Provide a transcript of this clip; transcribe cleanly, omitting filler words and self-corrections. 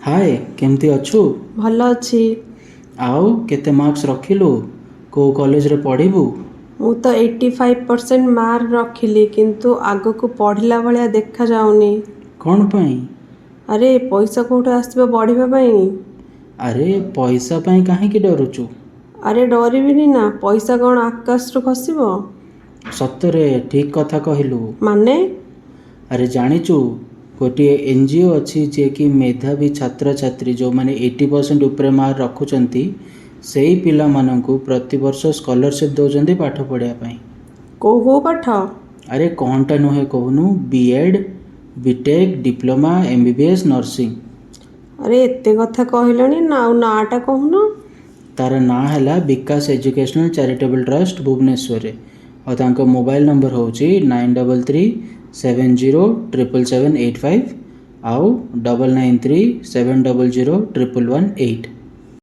ହାଏ, କେମିତି ଅଛୁ? ଭଲ ଅଛି। ଆଉ କେତେ ମାର୍କସ୍ ରଖିଲୁ? କେଉଁ କଲେଜରେ ପଢ଼ିବୁ? ମୁଁ ତ 85% ମାର୍କ ରଖିଲି, କିନ୍ତୁ ଆଗକୁ ପଢ଼ିଲା ଭଳିଆ ଦେଖାଯାଉନି। କ'ଣ ପାଇଁ? ଆରେ, ପଇସା କେଉଁଠୁ ଆସିବ ପଢ଼ିବା ପାଇଁ? ଆରେ, ପଇସା ପାଇଁ କାହିଁକି ଡରୁଛୁ? ଆରେ, ଡରିବିନି ନା? ପଇସା କ'ଣ ଆକାଶରୁ ଖସିବ? ସତରେ, ଠିକ୍ କଥା କହିଲୁ। ମାନେ? ଆରେ, ଜାଣିଛୁ, ଗୋଟିଏ ଏନଜିଓ ଅଛି, ଯିଏକି ମେଧାବୀ ଛାତ୍ରଛାତ୍ରୀ, ଯେଉଁମାନେ 80% ଉପରେ ମାର୍କ ରଖୁଛନ୍ତି, ସେଇ ପିଲାମାନଙ୍କୁ ପ୍ରତିବର୍ଷ ସ୍କଲାରସିପ୍ ଦେଉଛନ୍ତି ପାଠ ପଢ଼ିବା ପାଇଁ। କେଉଁ କେଉଁ ପାଠ? ଆରେ, କ'ଣଟା ନୁହେଁ କହୁନୁ? BEd, BTech, diploma, MBBS, nursing. ଆରେ, ଏତେ କଥା କହିଲଣି ନା, ଆଉ ନାଁଟା କହୁନ। ତାର ନାଁ ହେଲା ବିକାଶ ଏଜୁକେସନାଲ୍ ଚାରିଟେବଲ୍ ଟ୍ରଷ୍ଟ, ଭୁବନେଶ୍ୱରରେ। ଆଉ ତାଙ୍କ ମୋବାଇଲ୍ ନମ୍ବର ହେଉଛି 9337077785 ଆଉ 99370011118।